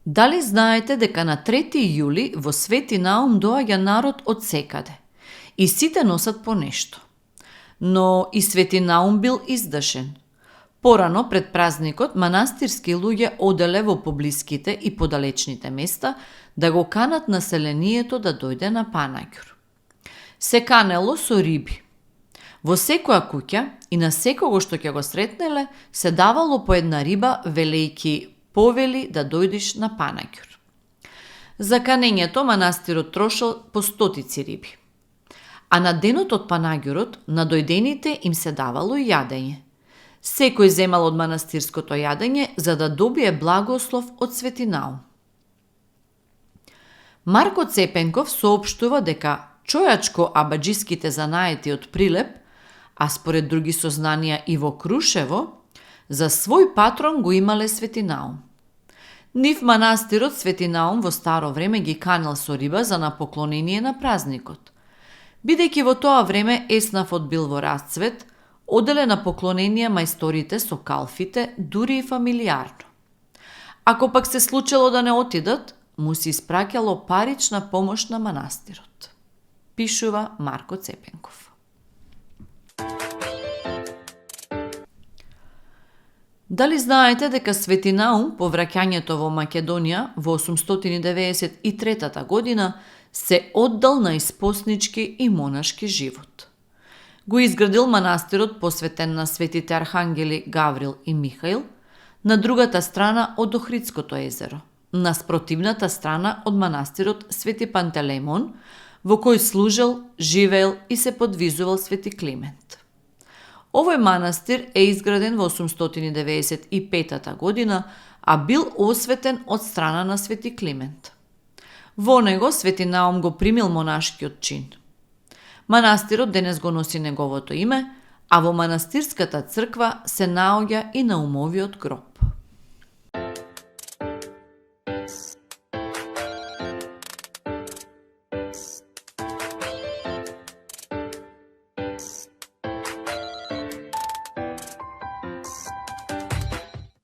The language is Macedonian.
Дали знаете дека на 3 јули во Свети Наум доаѓа народ од секаде и сите носат по нешто? Но и Свети Наум бил издашен. Порано пред празникот манастирски луѓе оделе во поблиските и подалечните места да го канат населението да дојде на Панаѓур. Се канело со риби. Во секоја куќа и на секого што ќе го сретнеле се давало по една риба, велејки повели да дојдеш на Панаѓур. За канењето манастирот трошел по стотици риби. А на денот од Панаѓурот на дојдените им се давало и јадење. Секој земал од манастирското јадење за да добие благослов од Свети Наум. Марко Цепенков соопштува дека чојачко абаџиските занаети од Прилеп, а според други сознанија и во Крушево, за свој патрон го имале Свети Наум. Нив манастирот Свети Наум во старо време ги канел со риба за напоклонение на празникот. Бидејќи во тоа време еснавот бил во расцвет, оделе на поклонение мајсторите со калфите, дури и фамилијарно. Ако пак се случило да не отидат, му се испраќало парична помош на манастирот. Пишува Марко Цепенков. Дали знаете дека Свети Наум по враќањето во Македонија во 893 година се оддал на испоснички и монашки живот? Го изградил манастирот посветен на светите архангели Гаврил и Михаил на другата страна од Охридското езеро, на спротивната страна од манастирот Свети Пантелеймон, во кој служел, живеел и се подвизувал Свети Климент. Овој манастир е изграден во 895 година, а бил осветен од страна на Свети Климент. Во него Свети Наум го примил монашкиот чин. Манастирот денес го носи неговото име, а во манастирската црква се наоѓа и Наумовиот гроб.